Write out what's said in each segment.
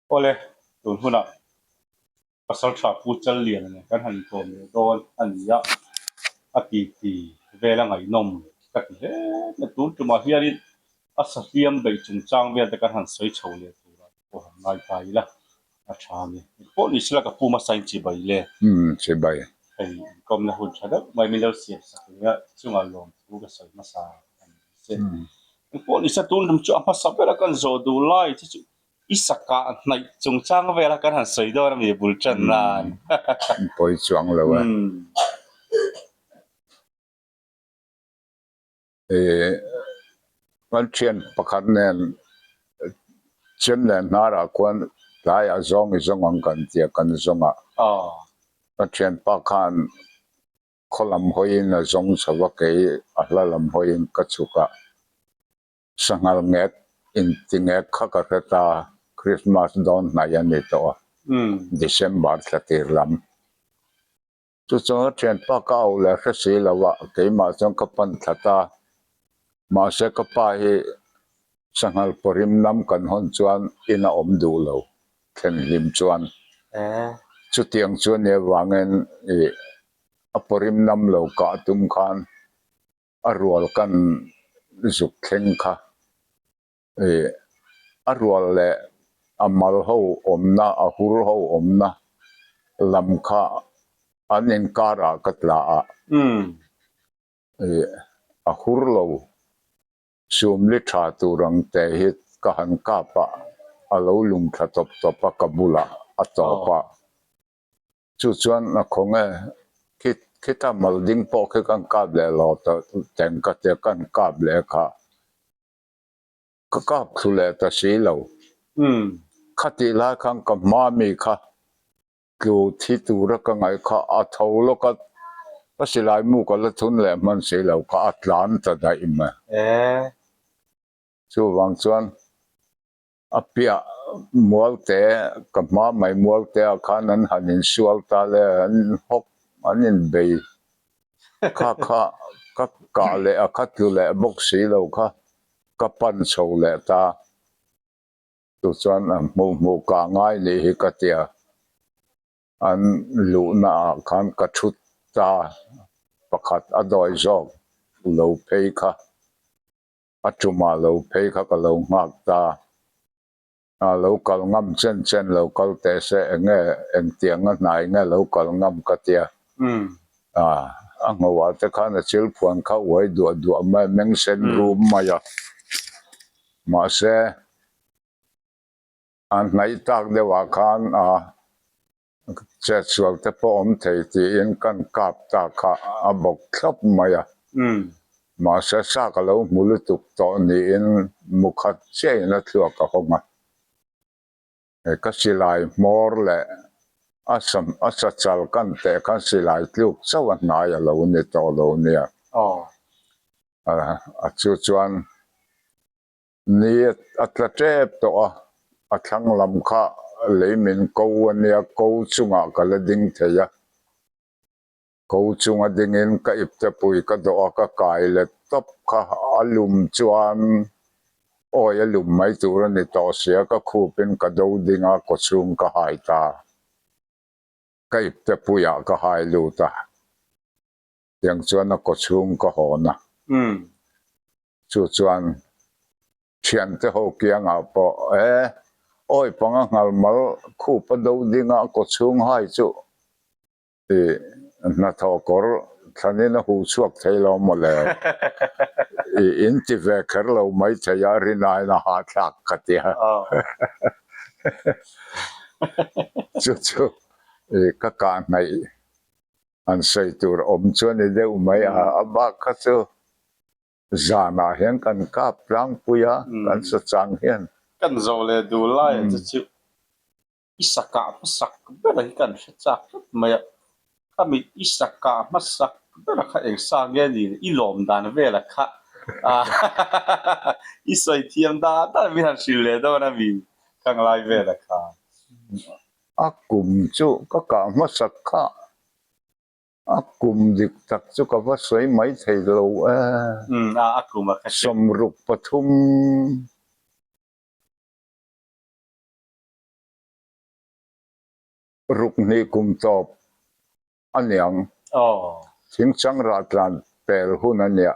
Awle, tun hunah Pasaltha Pu Challiana nen kan han inkawm leh dawn a ni a, a titi vel a ngaihnawm ka ti hle mai. Tun tumah hianin a sahliam beih chungchang vel te kan han sawi chho leh turah te pawh han ngai ta ila a tha a ni. Engpawh ni sela ka pu hmasain chibai le. Umm chibai. Hei inkawmna hun tha deuh mai min lo siam sak leh a chungah lawmthu ka sawi hmasa a ni se. Engpawh ni se tun tum chu a hmasa bera kan zawh duh lai che chu I sakah hnaih chungchang vela kan han sawi dawn a mi bul tan nan. Pawi chuang lo e. Kan thian pakhat nen chem leh hnarah khuan tlaiah zawng i zawng ang kan tia kan zawng a. Ka thianpa khan khaw lam hawiin a zawng chho a kei a hla lam hawiin ka chhuk a. Sanghal ngek inti ngek kha ka hre ta, Christmas dawn hnaih a ni tawh a, December thla tir lam. Chu chuan ka thianpa ka auh leh hre si lo a, keimah chuan ka pan thla ta. Mahse ka pa hi sanghal pawrim lam kan hawn chuan in a awm duh lo, thlen hlim chuan. Chutiang chu a nih avangin ih a pawrim lam lo kah tum khan a rual kan zuk thleng kha ih a rual leh a mal ho awmna a hur ho awmna lam kha an inkar ah ka tla a ih a hur lo sumli tha tur ang te hi ka han kap a a lo lung thla tawp tawp a ka bulah a tawp a. Chu chuan a khaw nge khi khita mal ding pawh khi kan kap leh lo ta teng ka tia kan kap leh kha ka kap thlu leh ta si lo. Khatih lai khan ka hma mi kha tlu thi tura ka ngaih kha a tho lawk a, ka silai mu ka la thun leh hman si lo kha a tlan ta daih mai. Chuvang chuan A piah mualte, ka hma mai mualte ah khan an han insual ta le, an hawk, an inbei kha kha ka kah leh a kha tlu leh bawk si lo kha ka pan chho leh ta. Chu chuan a hmuh hmuh kah ngai nih hi ka tia, an luhna ah khan ka thu ta pakhat a dawi zawk lo phei kha. A tumah lo phei kha ka lo nghak ta. A lo kal ngam chen chen lo kal teh se enge engtianga hnai nge lo kal ngam ka tia. A a nghoah te khan a chil phuan kha uai duah duah mai a, meng sen rum mai a. Mahse a hnaih tak deuhah khan a Chetsual te pawh awm thei tiin kan kap ta kha a bawk thlap mai a. Mahse sa ka lo hmu lutuk tawh niin mu khat chiahin a thluak a hawng a. Ka silai hmawr leh a sam a sa chal kan teh khan silai tluk chauh a hnai a lo ni tawh lo nia. A chu chuan Ni a tla tep tawh a, a thlang lam kha lei min ko a nia, ko chungah ka la ding thei a. Ko chunga dingin ka iptepui ka dawh a, ka kai let tawp kha a lum chuan awi a lum mai tur a ni tawh sia, ka khupin ka do ding a, kawchhung ka hai ta. Ka iptepuiah ka hai lut a, tiang chuan a kawchhung ka hawn a. Chu chuan thiante ho kiangah pawh e, awi panga nghal mal khup a do dinga kawchhung hai chu i hnathawh kawr thlanin a huh chhuak thei lo maw le? I in ti ve kher lo mai thei a, rinain a hahthlak ka ti a. Chu chu i ka kah hnaih an sawi tur awm chu a ni deuh mai a, a bak kha chu Zanah hian kan kap tlangpui a, kan sa chang hian. Kan zawh leh duh laiah che chu i sakah hmasak bera hi kan hre chak tlat mai a, khami i sakah hmasak bera kha eng sa nge ni le i lawm dan vela kha i sawi thiam dan dan min han hrilh leh dawn a mi khang lai vela kha. A kum chu ka kah hmasak kha A kum dik tak chu ka va sawi mai thei lo e. 63. Ruk hnih kum tawp a niang. Thingchang rah tlan pel hun a nia.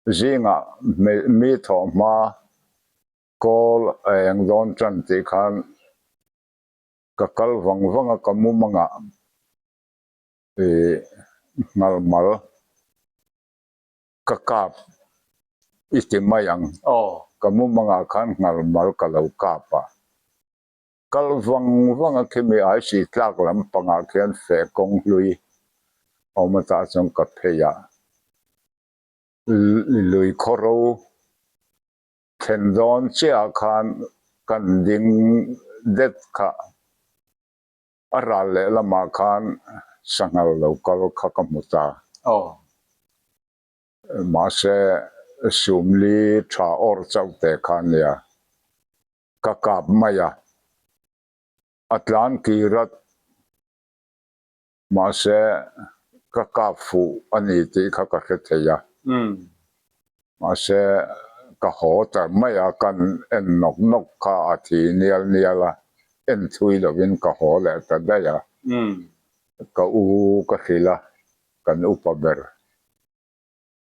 Zingah mi thawh hma kawl a eng dawn tan tih khan ka kal vang vang a, ka mumangah ih nghalmal ka kap i ti mai ang. Ka mumangah khan nghalmal ka lo kap a. Kal vang vang a khimi aisi tlak lam pangah khian feh kawng hlui awm atah chuan ka phei a, lui khawro thlen dawn chiah ah khan kan ding det kha a ral leh lamah khan sanghal lo kal kha ka hmu ta. Mahse sumli tha awrh chauh te kha nia. Ka kap mai a, a tlan kir a, mahse ka kap fuh a ni tih kha ka hre thei a, mahse ka haw ta mai a, kan en nawk nawk kha a thi nial nial a, en thui lovin ka haw leh ta daih a, ka u ka hrilh a, kan upa ber.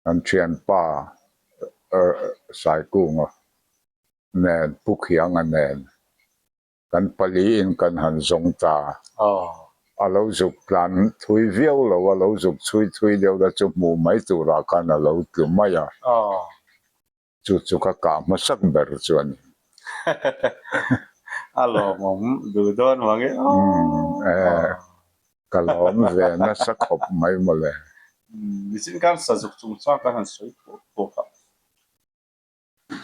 Kan thianpa Saikunga nen Pu Khianga nen kan paliin kan han zawng ta. A lo zuk tlan thui viau lo, a lo zuk chhui thui deuh la chu hmuh mai turah khan a lo tlu mai a. Chu chu ka kah hmasak ber chu a ni. A lawmawm duh dawn vang e aw. Ka lawm ve nasa khawp mai mawle. Nichin khan sazuk chungchang kan han sawi pawk pawk a.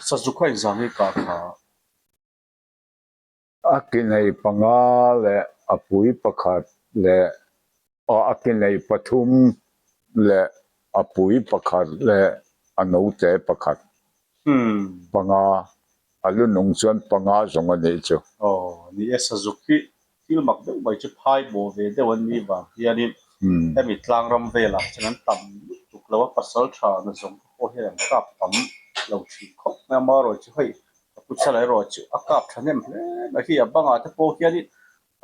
Sazuk kha inzang hi kah kha. A ki nei panga leh a pui pakhat leh aw a ki nei pathum leh a pui pakhat leh a note pakhat panga a lu nung chuan panga zawng a nih chu. Aw ni e sazuk hi thil mak deuh mai chu phai bawh ve deuh an nih vang hianin hemi tlangram velah chuan an tam lutuk lo a pasal tha na zawng te pawh hian an kap tam lo thin khawp mai a amaherawhchu hei Ka pu chal erawh chu a kap thahnem hle mai hi a bangah te pawh hianin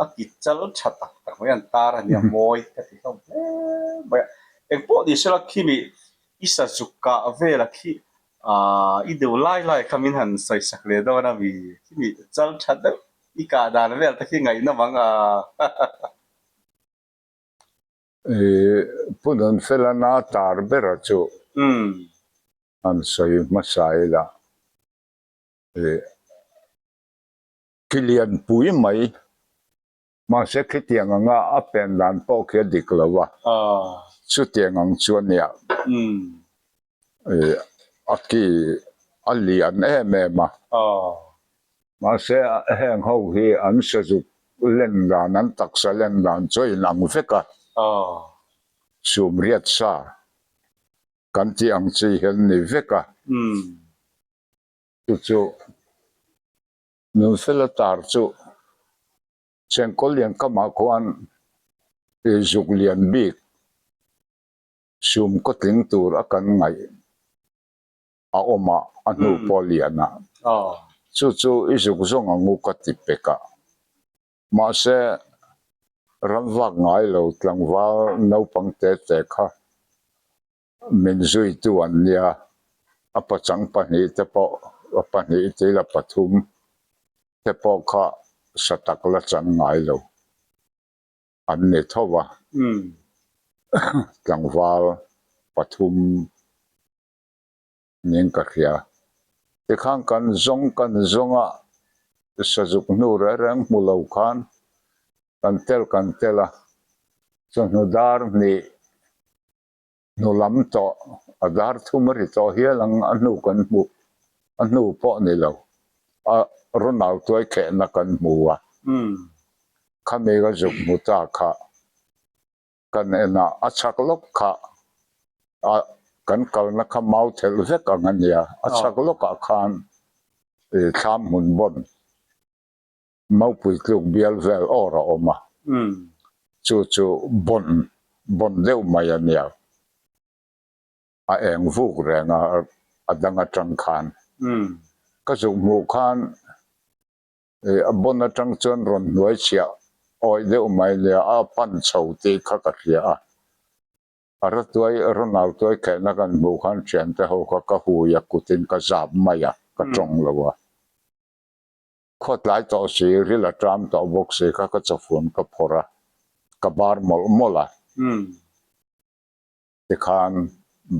a ki chal tha tak tak mai an tar a nia mawi ka ti hlawm hle mai a. Engpawh ni sela khimi i sazuk kah vela khi aaa i deuh lai lai kha min han sawi sak leh dawn a mi khimi chal tha deuh i kah dan vel te khi ngaihnawm ang a Ih Pu Nunfelana tar bera chu an sawi hmasa ila. Khi lian pui mai mahse khitiang anga a pen dan pawh khi a dik lo a, chutiang ang chu a nia. A ki a lian em em a, mahse heng ho hi an sazuk len dan an taksa len dan chu a inang vek a, sumriat sa kan tih ang chi hi an ni vek a. Chu chu Nunfela tar chu Chengkawl lian kamah khuan zuk lian bik sum kaw tling tur a kan ngaih a awm a, a hnu pawh lian a. Chu chu i zuk zawng ang u ka ti pek a. Mahse, ram vak ngai lo tlangval naupang te te kha Min zuitu an nia, a pachang pahnihte pawh, a pahnih tila pathum te pawh kha sa tak la chan ngai lo an ni tho va, tlangval pathum niin ka hria. Tikhan kan zawng kan zawng a, sazuk hnu reng reng hmu lo khan kan tel kan tel a, chawhnu dar hnih Hnu lam tawh a dar thum a ri tawh hial ang a hnu kan hmuh a hnu pawh ni lo a Ronald tuai khehna kan hmu a khami ka zuk hmu ta kha kan en a a chhak lawk kha a kan kalna kha mau thelh vek ang a nia a chhak lawkah khan thlam hmun bawn Maupui tluk bial vel awr a awm a, chu chu bawn bawn deuh mai a nia. A eng vuk reng a, a dang atang khan. Ka zuk hmuh khan a bawn atang chuan rawn hnuai chhiah. Awih deuh mai nia a pan chho tih kha ka hria a. A ratuai Ronald tuai khelhna kan hmuh khan thiante ho kha ka hui a kutin ka zap mai a, ka tawng lo a. Khawtlai tawh si, ril a ṭam tawh bawk si kha ka chawfun ka phawrh a, ka bar mawlh mawlh a. Tikhan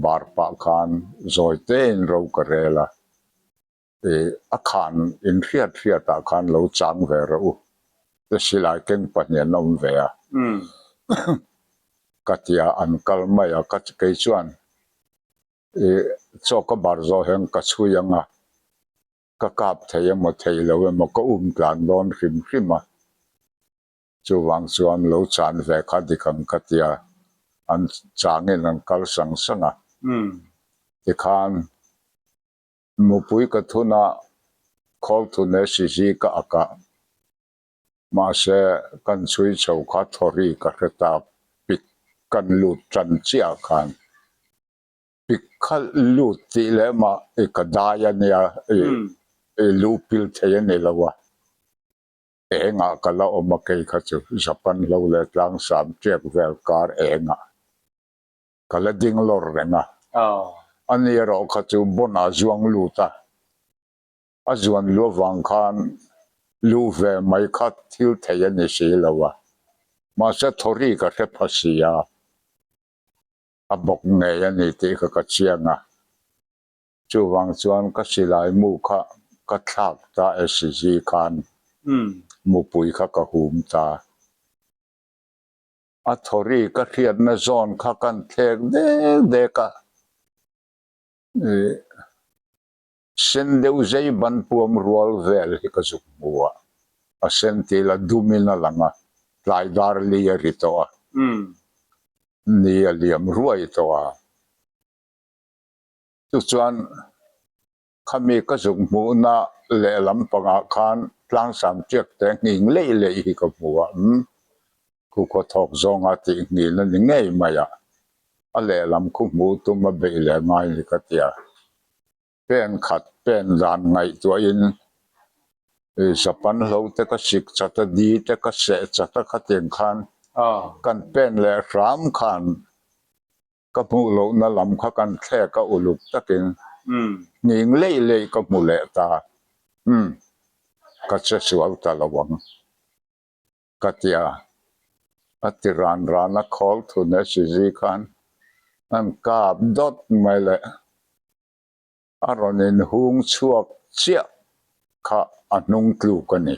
bar pah khan zawi tein ro ka rel a, I a khan in hriat hriat ah khan lo chang ve rawh u te silai keng pahnih an awm ve a ka tia an kal mai a ka kei chuan i chaw ka bar zawh hian ka chhui ang a ka kap thei emaw thei lo emaw ka um tlan dawn hrim hrim a chuvang chuan lo chan ve kha dik ang ka tia an changin an kal sang sang a tikhan. Mupui ka thun a, khawl thun e sizi ka ak a, mahse kan chhui chho kha thawri ka hre ta, pik kan lut tan chiah khan pik kha lut tih leh mah i ka dai a nia, i lu pil thei a ni lo a, engah ka la awm a kei kha chu Japan hlo leh tlangsam ṭiak vel kar engah. Ka la ding lawr reng a. Ani erawh kha chu bon ah zuang lut a, a zuan lu avang khan lu ve mai kha thil thei a ni si lo a, mahse thawri ka hre pha si a, a bawk ngei a ni tih kha ka chiang a. Chuvang chuan ka silai mu kha ka thlak ta e si zi khan mupui kha ka hum ta. A thawri ka hriatna zawn kha kan thlek dek dek a, sen deuh zei ban puam rual vel hi ka zuk hmu a, a sen til a dumin a lang a, tlai dar li a ri tawh a, ni a liam ruai tawh a, chuchuan Khami ka zuk hmuhna lehlam pangah khan tlangsam tiak te nghing leih leih hi ka hmu a, umm, khu khaw thawk zawnga tih nghin a ni ngei mai a, a lehlam khu hmuh tum a beih leh ngai ni ka ti a. Pen khat pen dan ngaihtuahin Japan hlo te ka sik chat a, di te ka seh chat a khatiang khan kan pen leh hram khan Ka hmuh lohna lam kha kan thlek a uluk takin nghing leih leih ka hmu leh ta. Umm, ka che sual ta lo ang ka ti a. A ti ran ran a, khawl thun e sizi khan an kap dawt mai le. A rawn inhung chhuak chiah kha a hnung tluk a ni.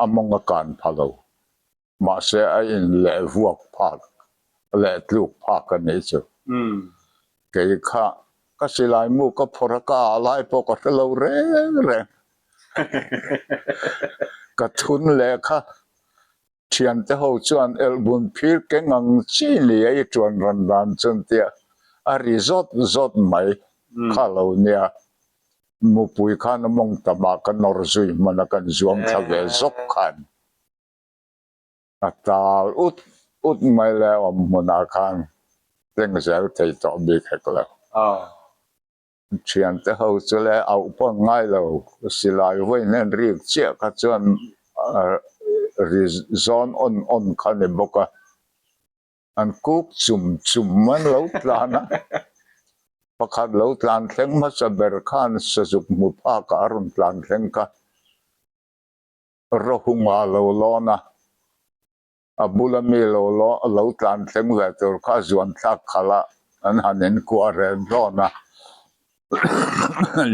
A mawng a kan pha lo. Mahse a in leh vuak phak leh tluk phak a nih chu. Kei kha ka silai mu ka phawrh a ka ah lai pawh ka hre lo reng reng. Ka thun leh kha thiante ho chuan elhbun phir keng ang chi ni a i tuan rawn dan chuan tia a ri zawt zawt mai kha lo nia. Mupui khan a mawng tamah ka nawr zui hman a kan zuang thla ve zawk khan. A tal ut ut mai le awm hmunah khan tling zel thei tawh bik hek lo. Thiante ho chu le auh pawn ngai lo, silai vawi hnen rik chiah kha chuan ri zawn awn awn kha ni bawk a, an kuk chum chum an lo tlan a, pakhat lo tlan thleng hmasa ber khan sazuk hmu phakah a rawn tlan thleng kha. Rohunga lo lawn a, a bula mi lo lo tlan thleng ve tur kha zuan thlak khalh a, an han inkuah ren rawn a,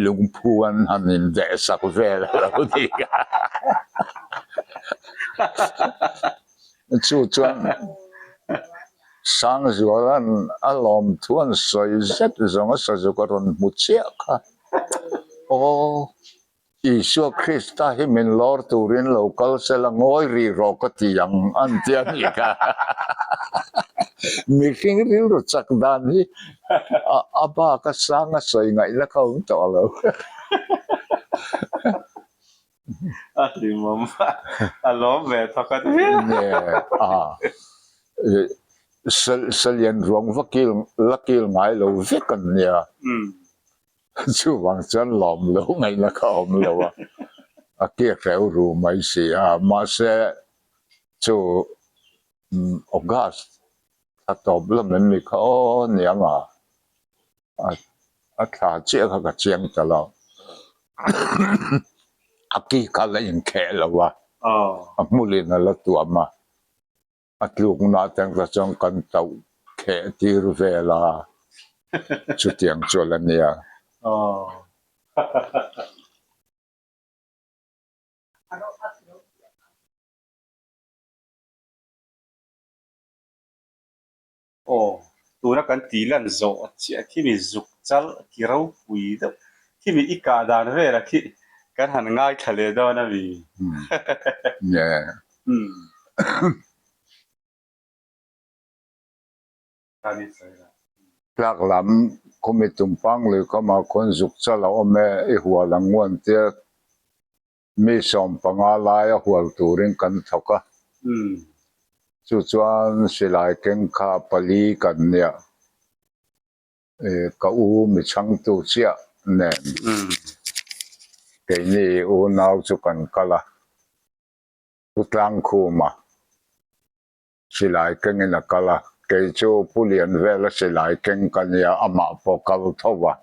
lungphu an han indeh sak vel a lo ni a. Chu chuan Sangzuala'n a lawmthu an sawi zet zawng a sazuk a rawn hmu chiah kha. Aw. Isua Krista hi min lawr turin lo kal sela ngawi rih rawh ka ti ang an ti a nih kha. Mihring rilru chak dan hi a bak a sang a sawi ngaihna kha awm tawh lo. A hlimawm a lawm ve thawk a ni. A salian ruang va kil la kil ngai lo vek an nia. Chuvang chuan lawm lo ngaihna kha awm lo a, a kek reu ru mai si a, mahse Chu August thla tawp lam em ni kha aw niang a, a thla chiah kha ka chiang ta lo. A ki kha la inkheh lo a, a hmulin a la tuam a, a tlukna atang te chuan kan tauh kheh tir vel a, chutiang chu a la nia. Aw, tuna kan tih lan zawh chiah khi mi zuk chal ki ropui deuh khi mi i kah dan velah khi kan han ngaithla leh dawn a mi. Tlak lam khawmi tumpang lui kamah khawn zuk chal a awm e, i hual ang nguan tia Mi 15 laia hual turin kan thawk a, chu chuan silai keng kha pali kan nia, ka u mi chhangtu chiah nen keini unau chu kan kal a, Pu Tlangkhuma silai kengin a kal a, kei chu Pu Lianvela silai keng ka nia, amah pawh kal tho a,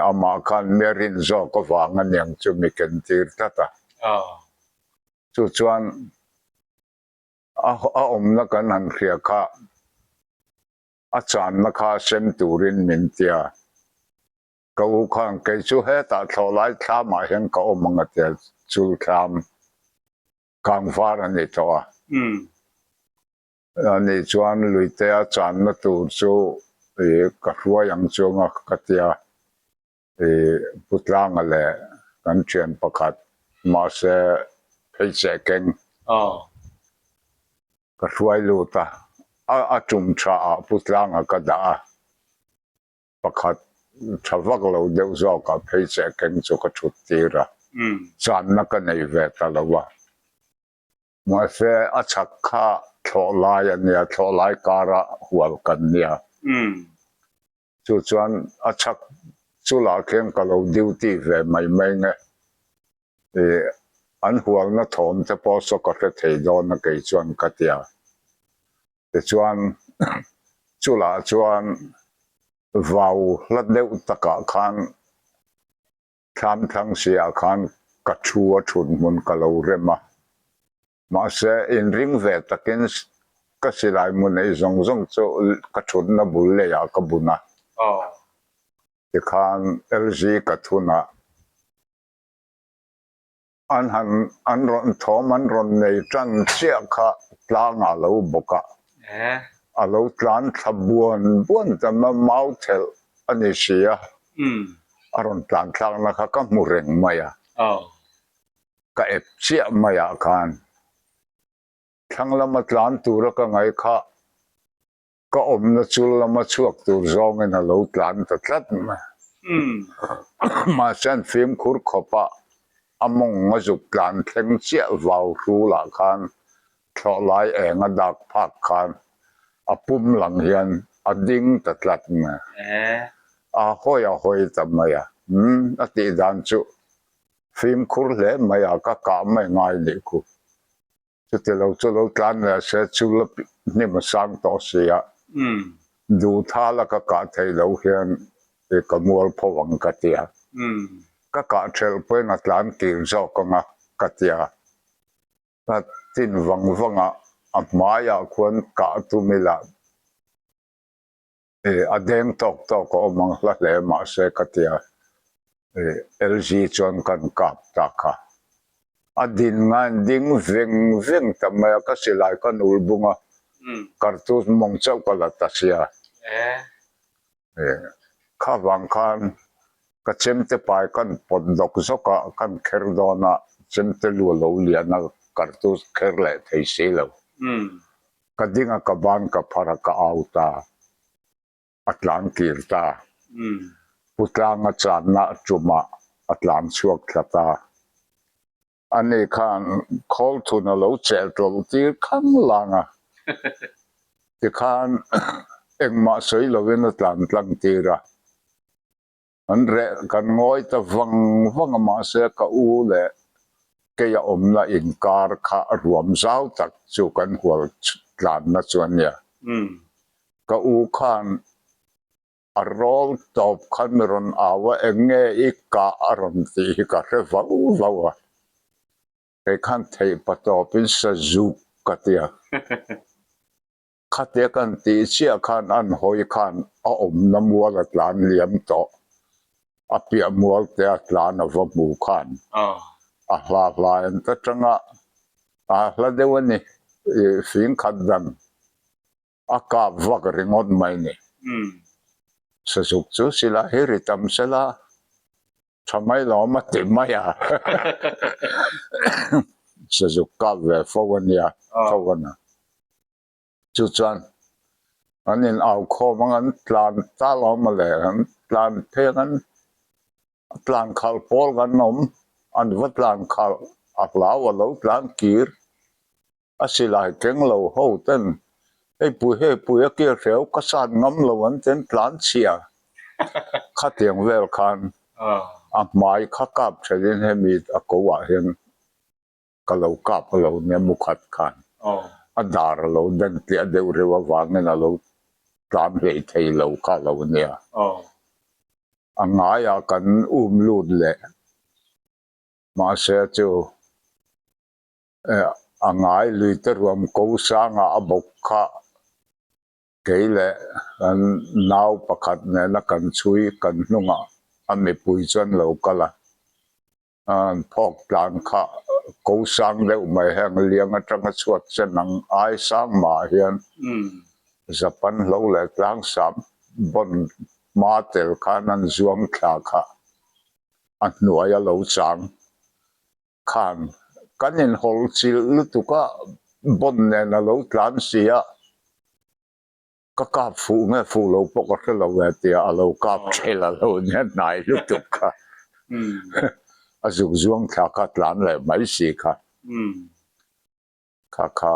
amah khan mi a rin zawk avang aniang chu mi ken tir tlat a, chu chuan a awmna kan han hria kha a channa kha sem turin min ti a, ka u khan kei chu hetah thlawhlai thlamah hian ka awm ang a tia, chul thlam. Kangvar a ni tawh a. Ani chuan luitea channa tur chu ka hruai ang chuang a ka tia, Pu Tlanga leh kan thian pakhat mahse pheicheh keng ka hruai lut a, a tum tha ah Pu Tlanga ka dah a. Pakhat tha vak lo deuh zawkah pheicheh keng chu ka thut tir a, channa ka nei ve ta lo a. Mahse a chhak kha thlawh lai a nia, thlawh lai kara hual kan nia. Chu chuan a chhak chulah khian ka lo duty ve mai mai nge. An hualna thawm te pawh saw ka hre thei dawn a kei chuan ka tia. Tichuan, chulah chuan vau hla deuh takah khan thlamthlang siah khan ka thu a thut hmun ka lo rem a. Mahse, inring ve takin ka silai mu neih zawng zawng chu ka thutna bul leiah ka bun a. Tikhan LG ka thun a. An han an rawn thawm an rawn nei tan chiah kha tlang a lo bawk a, a lo tlan thla buan buan ta mai mau thelh a ni si a, a rawn tlan thlakna kha ka hmu reng mai a, ka ep chiah maiah khan thlang lama tlan tura ka ngaih kha Ka awmna chul lama chhuak tur zawngin a lo tlan ta tlat mai. Mahse an fimkhur khawp a, a mawng a zuk tlan thleng chiah vau hrulah khan thlawh lai eng a dak phak khan a pum lang hian a ding ta tlat mai. A hawi a hawi ta mai a, umm a tih dan chu fimkhur hle mai a, ka kah mai ngai nih khu. Chuti lo chu lo tlan leh se chu la hnim a sang tawh si a, duh thal a ka kah theih loh hian i ka mual pho ang ka ti a, ka kah thelh pawhin a tlan kir zawk ang a ka ti a, ka tin vang vang a, a hmaiah khuan kah tum ila A deng tawk tawk a awm ang hla hle mahse ka tia LG chuan kan kap ta kha. A din ngain ding veng veng ta mai a, ka silai ka nul bung a, kartut mawng chauh ka la ta sia. Kha vang khan ka chemte pai kan pawt dawk zawk a, kan kher dawn a, chemte lu a lo lian a, kartut kher leh thei si lo. Ka ding a, ka ban ka phar a, ka au ta. A tlan kir ta. Pu Tlanga channa tumah a tlan chhuak thla ta. Ani khan khawl thun a lo chelh tlawlh tir khang lang a. Tikhan engmah sawi lovin a tlan tlang tir a. Kan reh kan ngawi ta vang vang a mahse ka u leh. Keia awmna inkar kha ruam zau tak chu kan hual tlanna chu a nia. Ka u khan a rawl tawp khan mi rawn au a, eng nge i kah a rawn tih hi ka hre vau vau a. Kei khan theih pa tawpin sazuk ka ti a. Khatia kan tih chiah khan an hawi khan a awmna mual a tlan liam tawh. A piah mual te a tlan a va hmu khan a hla hla en ta tanga a hla deuh a ni i fing khat dan a kap vak ringawt mai ni. Sazuk chu silai hi ri tam sela Tha mai lo a ti mai a. Sazuk kap ve fo a nia, tho a na. Chu chuan an in au khawm ang an tlan ta lo maw le, an tlan pheng an tlan khalh pawl kan awm, an va tlan khalh a hlau a lo tlan kir. A silai keng lo ho ten hei pui hei pui a kir hreu ka sat ngam lo an ten tlan chhia khatiang vel khan a hmai kha kap thelin hemi a ko ah hian ka lo kap a lo nia mukhat khan a dar a lo den tliah deuh reuh avangin a lo tlan hlei thei lo kha lo nia a ngaiah kan um lut leh mahse chu A ngai lui te ruam ko sangah a bawk kha kei leh kan nau pakhat nena kan chhui kan hnungah a mipui chuan lo kal a, an phawk tlan kha ko sang deuh mai heng liang atanga chhuat chen ang ai sang mah hian Japan hlo leh tlangsam bawn hma tel khan an zuang thla kha a hnuai a lo chang. Khan kan inhawl chilh lutuk a, bon nen a lo tlan si a, ka kap fuh nge fuh lo pawh ka hre lo e tia a lo kap thel a lo nia hnai lutuk kha a zuk zuang thla kha tlan leh mai si kha kha kha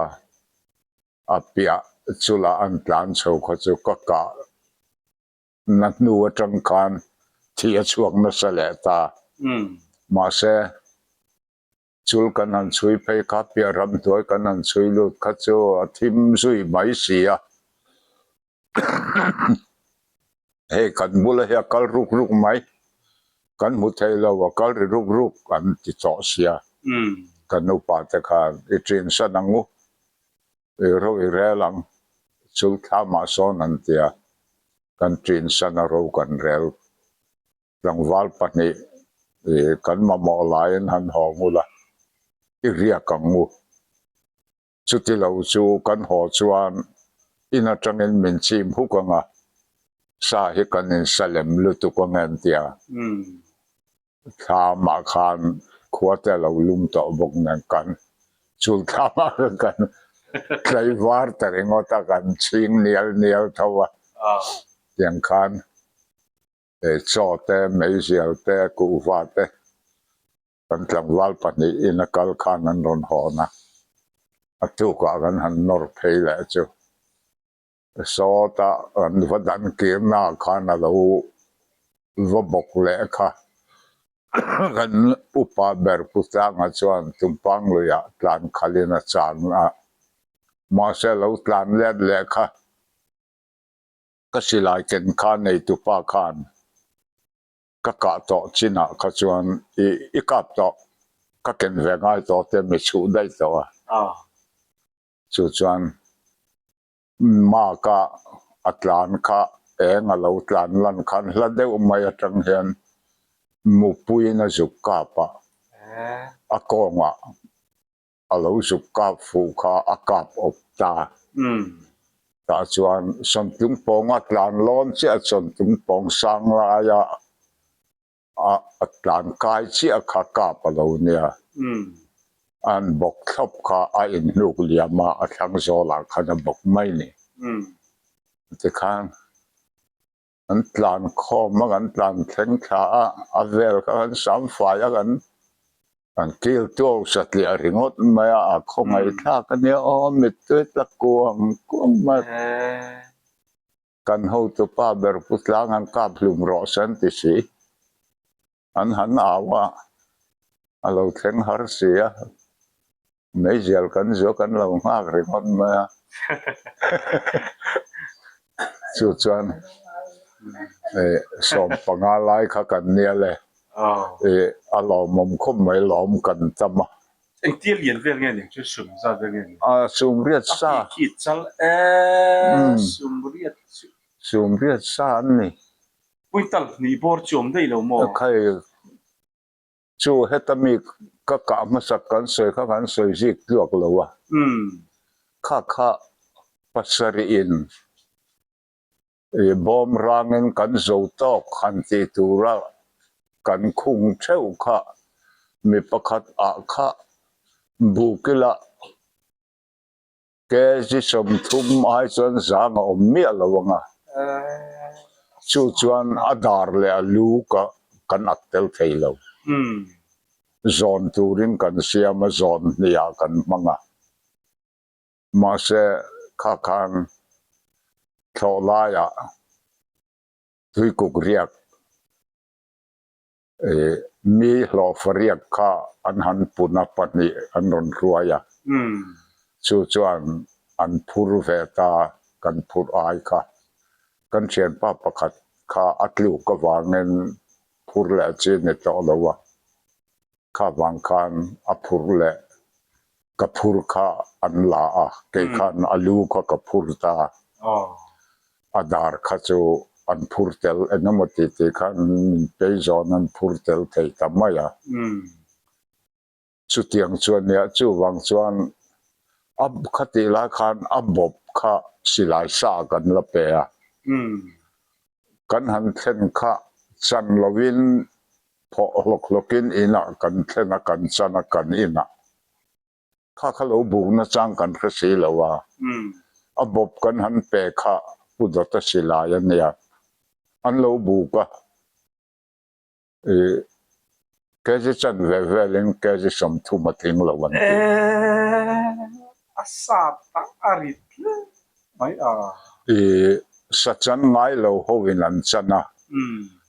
a piah chula an tlan chho kha chu ka kah Na hnu atang khan thi a chhuak nasa leh ta. Mahse, chul kan han chhui phei kha piah ramhnuai kan han chhui lut kha chu a thim zui mai si a. Hei kan bula hi a kal ruk ruk mai, kan hmu thei lo a kal ri ruk ruk an ti tawh sia. Kan upa te khan i ṭin san ang u. I ro i rel ang, chul thlamah sawn an ti a, kan ṭin san a ro kan rel. Tlangval pahnih i kan mamawh laiin han haw ngul a, i riak ang u. Chuti lo chu kan haw chuan in aṭangin min chim huk ang a, sa hi kan insalem lutuk ang em ti a. Thlamah khan khua te a lo lum tawh bawk nen kan chul thlamah khan kan tlaivar ta ringawt a, kan chhing nial nial tho a. Tiang khan chaw te, meizial te, kuhva te kan tlangval pahnihin a kal khan an rawn hawn a, a tukah kan han nawr phei leh chu. Sawta an va dan kirna khan a lo va bawk leh kha. Kan upa ber Pu Tlanga chuan Tumpang luiah tlan khalhin a chan a, mahse lo tlan let leh kha ka silai ken kha neitupa khan ka kah tawh chinah kha chuan i i kap tawh, ka ken ve ngai tawh te mi chhuh daih tawh a. Chu chuan Mark-a a tlan kha eng a lo tlan lan khan hla deuh mai atang hian mupuiin a zuk kap a, a kawngah a lo zuk kap fuh kha a kap awp ta. Tah chuan Sawmtlung pawnga tlan lawn chiah Sawmtlung pawng sang laia a tlan kai chiah kha kap a lo nia. An bawk thlawp kha a inhnuk liam a, a thlang zawlah khan a bawk mai ni. Tikhan an tlan khawm a, kan tlan thleng thla a, a vel kha kan sam fai a, kan kan kil tuau satliah ringawt mai a, a khawngaih thlak a nia aw, mittui tla kuang kuang mai. Kan hotupa ber Pu Tlang an kap hlum rawh se an ti si. An han au a. A lo thleng har si a, meizial kan zuah kan lo nghak ringawt mai a. Chu chuan 15 lai kha kan nia le, a lawmawm khawp mai lawm kan tam a. Engtia lian vel nge ning chu sum zat vel nge ni? A sum riat sa. A khi chal e, sum riat chu. Sum riat sa an ni. Quintal hnih bawr chu awm daih lo maw? Khai Chu heta mi ka kah hmasak kan sawi kha kan sawi zik tluak lo a. Kha kha pasarih in bawm rangin kan zo tawk han tih tura kan khung theuh kha mi pakhat ah kha bukila Kg 30 ai chuan zang a awm miah lo ang a, chu chuan a dar leh a lu ka kan ak tel thei lo. Zawn turin kan siam a, zawn hniah kan hmang a. Mahse, kha khan thlawh laiah tuikuk riak Mi hlawhfa riak kha an han pun a, pahnih an rawn hruai a, chu chuan an phur ve ta, kan phurh ai kha. Kan thianpa pakhat kha a tluk avangin phur leh chi ni tawh lo a, kha vang khan a phur leh ka phur kha an la a, kei khan a lu kha ka phur ta. A dar kha chu an phur tel eng emaw ti tih khan min pei zawn an phur tel thei ta mai a. Chutiang chuan nia chuvang chuan a khatih lai khan a bawp kha silai sa kan la pe a. Kan han thlen kha chan lovin phawh hlawk hlawkin inah kan thlen a, kan chan a, kan inah. Kha kha lo buk nachang kan hre si lo a, a bawp kan han pe kha Pu Dawta silai a nia, an lo buk a, i kg chanve velin kg 30 a tling lo an ti. A sa tak a rit hle mai a. I sa chan ngai lo hoin an chan a,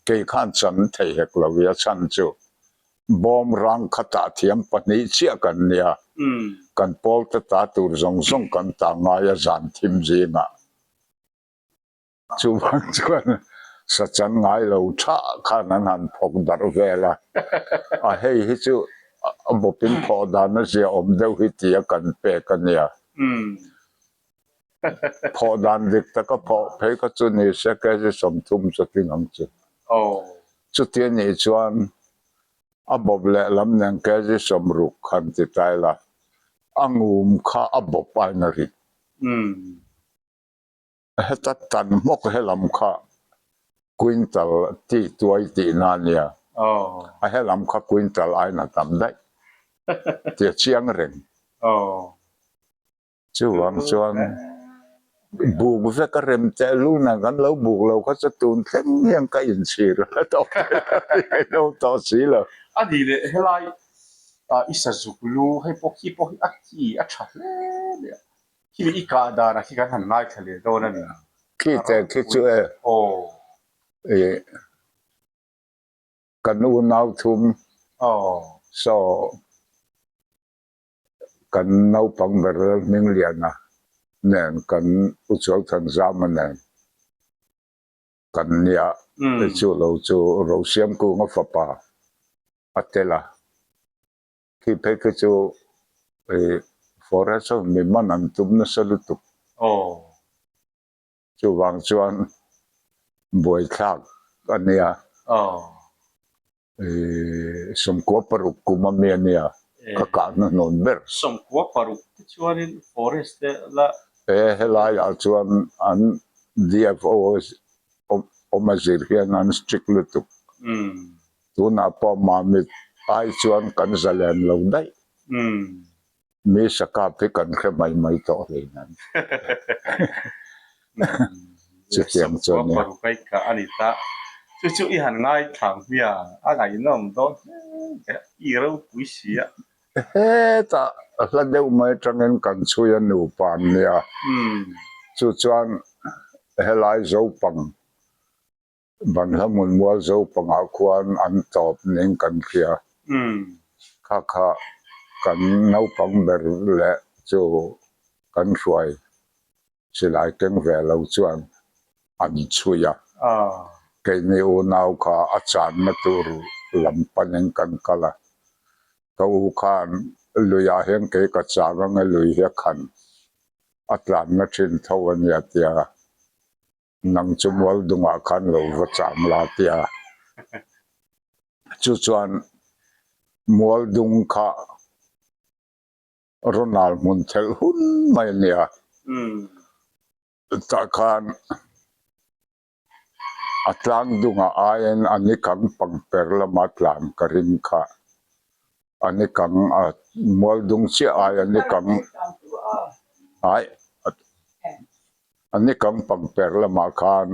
kei khan chan thei hek lo i a chan chu Bawm rang kha tah thiam pahnih chiah kan nia, kan pawl te ta tur zawng zawng kan ta ngai a zan thim zingah. Chuvang chuan sa chan ngai lo tha khan an han phawk darh vel a, a hei hi chu a bawpin phawh dan a zia awm deuh hi tia kan pek a nia. Phawh dan dik taka phawh phei kha chu ni se kg 30 chu tling ang chu. Chuti a nih chuan a bawp lehlam nen kg 60 han ti ta ila, a ngum kha a bawp aiin a rit. Heta tan hmawk helam kha quintal ti tuai tihna a nia, a helam kha quintal aiin a tam daih ti a chiang reng. Chuvang chuan buk vek a rem teh luna kan lo buk lo kha chu tun thleng hian ka inchhir a tawh lo tawh si lo. A ni leh helai i sazuk lu hei pawh khi pawh hi a ki a tha hle mai a, khimi i kah danah khi kan han ngaithla leh dawn a ni. Khi te khi chu e. Aw. Kan unau thum. Aw. Saw. Kan naupang ber Lalhmingliana nen kan U Chualthanzama nen kan nia chu lo chu Rosiamkunga fapa a tel a, khi phei khi chu forest ho mi man an tum nasa lutuk. Chuvang chuan buaithlak a nia. 96 kum a mi a nia, ka kahna hnawn ber. 96 te chuanin forest te la. E helaiah chuan an DFO awm a zir hian an strict lutuk. Tunah pawh Mamit ai chuan kan zalen lo daih. Mi sakap hi kan hre mai mai tawh hle nan. Chutiang chuan nia. Parukai ka a ni ta. Chu chu i han ngaithlang hmia a ngaihnawm dawn hle mai a, i ropui si a. Hetah hla deuh mai atangin kan chhui a nupa an nia. Chu chuan helai Zopang Banhla hmun mual Zopangah khuan an tawp ning kan hria. Kha kha kan naupang ber leh chu kan hruai silai keng ve lo chuan an chhui a. Keini unau kha a channa tur lam panin kan kal a. Ka u khan luiah hian kei ka chang ang e lui hi a khan a tlanna thin tho a nia tia Nang chu mual dungah khan lo va chang la tia. Chu chuan mual dung kha Ronald hmun thelh hun mai a nia. Tah khan a tlang dungah aiin a ni kang pangper lama tlan ka ring kha. A ni kang a mual dung chiah ai a ni kang ai a ni kang pangper lamah khan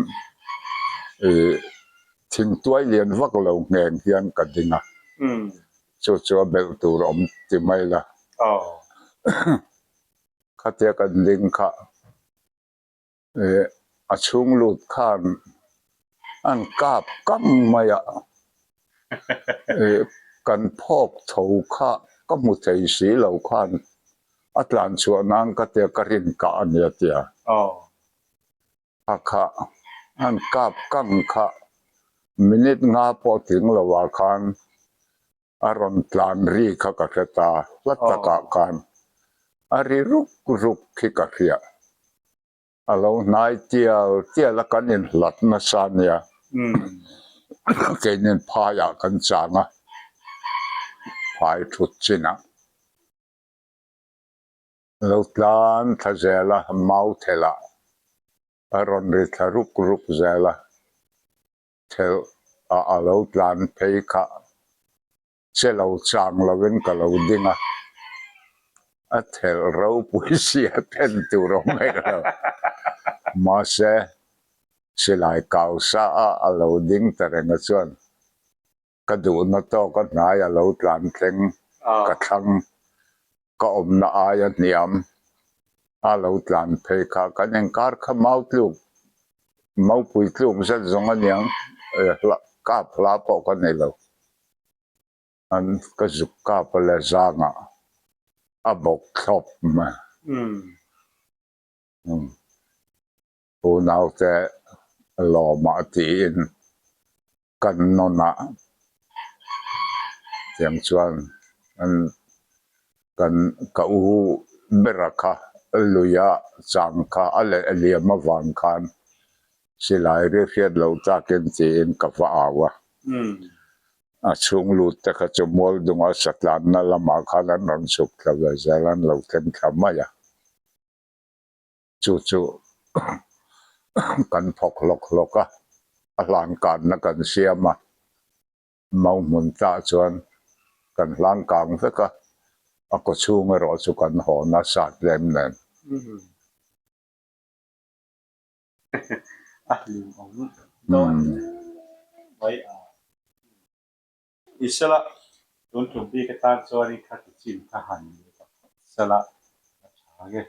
ih thingtuai lian vak lo ngheng hian ka ding a chu chu a belh tur a awm ti mai la khatia kan ding kha. A chhung lut khan an kap kang mai a, kan phawk tho kha ka hmu thei si lo khan a tlan chhuah nan ka tia ka rin kah a nia tia. A kha an kap kang kha minute nga pawh tling lo ah khan A rawn tlan ri kha ka hre ta, hla takah khan a ri ruk ruk khi ka hria. A lo hnai tial tial a kan inhlat nasa nia, keinin phaiah kan chang a, phai thut chinah. Lo tlan thla zel a, mau thelah a rawn ri thla ruk ruk zel a. Thelh a a lo tlan phei kha che lo chang lovin ka lo ding a, a thelh ropui sia then tur awm hek lo. Mahse, silai kau sa a a lo ding ta reng a chuan ka duhna tawk a hnai a lo tlan thleng ka thlang ka awmna aia hniam a lo tlan phei kha kan inkar kha mau tluk maupui tluk zet zawng aniang kap hla pawh ka nei lo an ka zuk kap a le zangah a bawk thlawp mai unaute lawmah tiin kan nawn a tiang chuan an kan ka u bera kha luia chang kha a leh liam avang khan silai ri hriat loh takin tiin ka va au a a chhung lut te kha chu mual dunga satlanna lamah khan an rawn chhuk thla ve zel an lo thleng thla mai a. Chu chu kan thawk hlawk hlawk a, a hlan kanna kan siam a, mau hmun tah chuan kan hlan kang vek a, a kaw chhung erawh chu kan hawn a sat lem nen. A hlim awm dawn mai a. Isela, tun tum bik atan chuan i kha ti chin ka han ni ta phawt sela a tha nge.